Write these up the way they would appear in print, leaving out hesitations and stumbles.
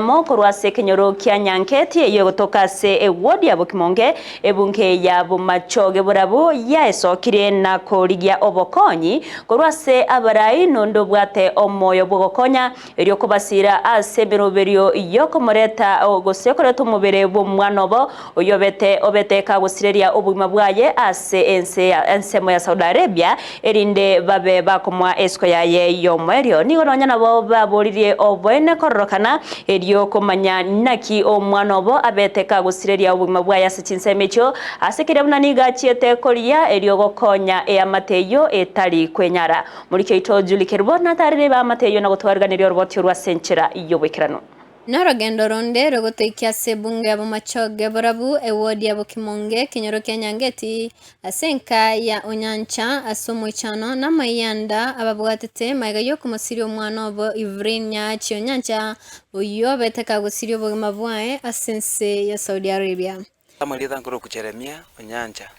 oyomo korwa ase ekenyoro kia Nyanketi eyio egotoka ase ewodi ya Bokimonge, ebunge ya Bomachoge Borabu yaesokirie na korigia obokonyi korwa ase abarai nonde obwate omoyo bw'ogokonya erio kobasiira ase emeroberio y'okomoreta gose koreta omobere bw'omwana obo oyio obete obete kagosireria obogima bwaye ase ense ya ensemo ya Saudi Arabia erinde babe bakomoa esiko yaye y'omoerio. Nigo nonya nabo baboririe oboene kororokana erio komanya naki omwana obo abete kagosireria obogima bwaye ase chinsemo echio, ase keria buna nigo achiete koria erio gokonya eamate eyio etari kwenyara. Moriki oito Julie Kerubo natarire eamate eyio na gotwariganeria oroboti orwo ase enchera y'oboikeranu. Norogendo ronde rogotoikia ase ebunge ya Bomachoge Borabu, ewodi ya Bokimonge, ekenyoro kia Nyangeti, ase enka ya Onyancha, ase omoichano na amayianda ababwatete magega y'okomosiria omwana obo Evelyn Nyaachi Onyancha, oyio obete kagosiria obogima bwaye ase ense ya Saudi Arabia. Amarieta nkorokwa Jeremia Onyancha,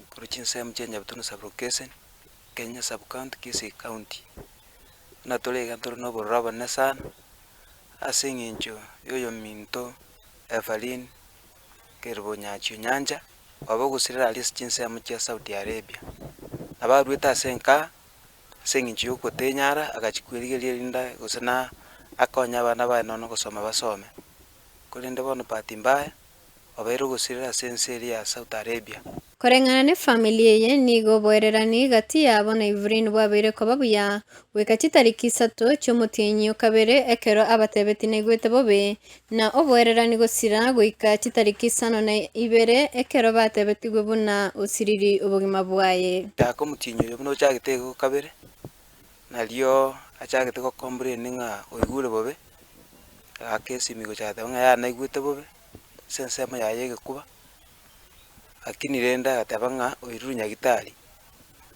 korwa chinsemo chia Nyabitunu Sub-location, Kenya Sub-county, Kisii County. Buna tore iga ntore na obororo obonene sana, ase eng'encho ya oyominto Evelyn Kerubo Nyachio Nyancha, obe ogosirera aria ase chinsemo chia Saudi Arabia. Nabo arwete ase enka, ase eng'encho ya ogotenyara, agachia kwerigeria erinde gose na akonye abana baye nonya gosoma basome. Korende bono bahati mbaya, obeire ogosirera ase ense eria ya Saudi Arabia. Koreng'ana nefamiri eye, nigo oboererani gati yabo na Evelyn bwabeire koba buya goika chitariki isato chi'omotienyi o kabere ekero abatebeti naigwete bobe, na oboererani gosira goika chitariki isano na ibere ekero batebetigwe buna osiriri obogima bwaye. Chaka omotienyi oyo buna ochagete iga o kabere, nario achagete gocomplain ng'a oigure bobe, agaka esimi gocha goteba ng'a yaya naigwete bobe, ase ensemo yaye egekuba. Lakini rende agateba ng'a oirure nyagitari,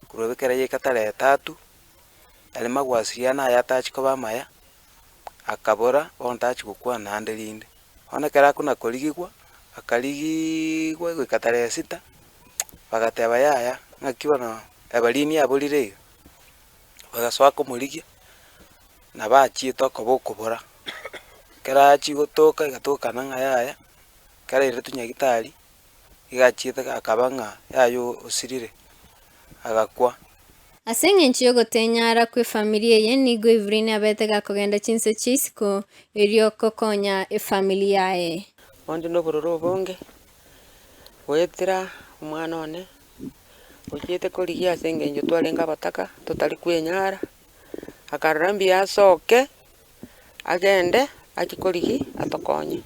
korwa ekero yaika tarehe tatu, aria magwasiriano aye atachia koba amaya, akabora bono tachia gokwana naende rinde. Bono ekero akona korigigwa, akarigiigwa goika tarehe sita, bagateba yaya ng'aki bono ebarini yaborire iga, bagasoa komorigia, nabo achiete okoba okobora, ekero achia gotoka egatokana ng'a yaya. Ekero airetwe nyagitari, iga achiete akaba ng'a yaya osirire, agakwa. Ase engencho y'ogotenyara kw'efamiri eye nigo Evelyn abete gakogenda chinse chia isiko erio gokonya efamiri yaye. Onde nobororo obonge, goetera omwana one, ochiete korigia ase engencho twarenge abataka, totari kwenyara, akarora mbuya asoke, agende achie korigia atokonye.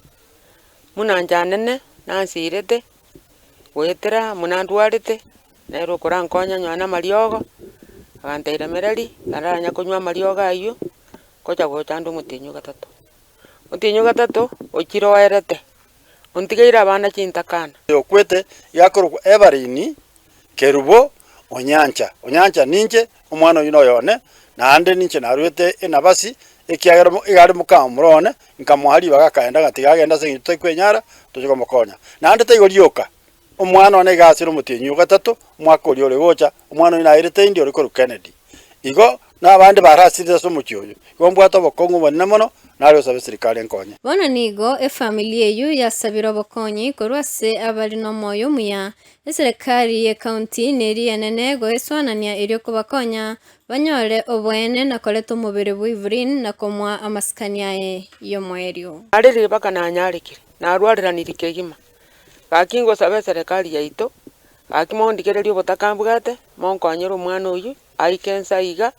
Buna inche anene nansirete, goetera buna ndwarete, nere okorankonya nonya na amariogo, agantebia remereri, naranya konywa amariogo aywo, ngocha gocha ande omotienyi o gatato. Omotienyi o gatato, ochire oerete, ontigeire abana chintakana. Okwete igakorokwa Ebarini, Kerubo, Onyancha. Onyancha ninche, omwana oyio noyo one, naende ninche naruete enabasi, ekiagera iga are mokamura one, nkamoa ribaga akaenda ng'a tiga agende ase eng'encho totari kwenyara, toche komokonya. Naende taigo rioka, omwana one iga asire omotienyi o gatato, omwaka oria ore gocha, omwana oyio nairete indi ore korwa Kennedy. Igo nabande barasirire ase omochie oyo. Igo mbwate obokong'u obonene mono, nare gosabe serikali enkonye. Bono nigo efamiri eyio yasabire obokonyi korwa ase abare nomoyo omuya Eserekari y'ecounty neria enene goesoanania erio kobakonya banyore oboene na koreta omobere bw'Evelyn na komoa amasikani aye y'omoerio. Narerire mpaka nanyarekire, narwareranirie kegima. Gaki ngosaba eserekari yaito, gaki mondigererie obotaka mbwate, monkonyere omwana oyio, aike inse aiga,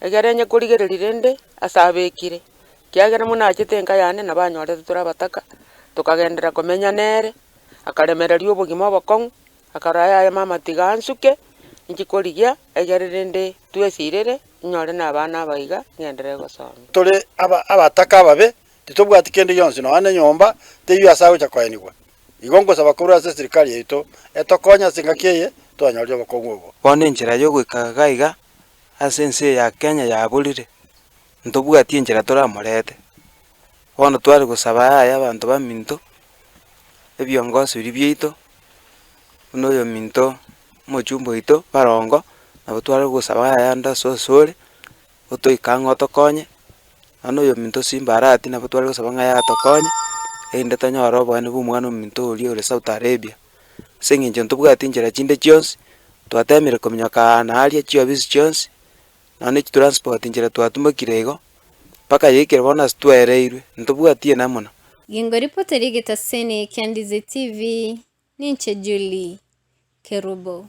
egere onye korigereria rende ase abekire, ekiagera buna achete enka yane nabo anyorete tore abataka, tokagenderera komenya nere. Akaremereria obogima obokong'u, akarora yaya mama tiga ansuke, inche korigia egere rende twesirere, inyore na abana aba iga, ng'enderere gosomia. Tore aba abataka ababe, titobwati kende gionsi nonya na enyomba teiyo ase agocha koenigwa. Igo ngosaba korwa ase eserikari yaito etokonye ase engaki eye twanyorire obokong'u obo. Bono enchera y'ogoika iga iga ase ense eye ya Kenya yaborire, ntobwati enchera toramorete. Bono tware gosaba yaya abanto baminto, ebiongoso biria biaito, buna oyominto omochumba oito barongo, nabo tware gosaba yaya ande ase osore, otoike ang'e otokonye. Nonya oyominto Simba Arati nabo tware gosaba ng'a yatokonye, erinde tonyore oboene bwa omwana ominto oria ore Saudi Arabia. Ase eng'encho ntobwati nchera chinde chionsi, twatemire kominyoka aa na aria chiofisi chionsi, nonya ne chitransport nchera twatumokire igo, mpaka yaikire bono ase twaereirwe, ntobwati enamuna. Gingoripoteri egetaseni kia Ndizi TV, ninche Julie Kerubo.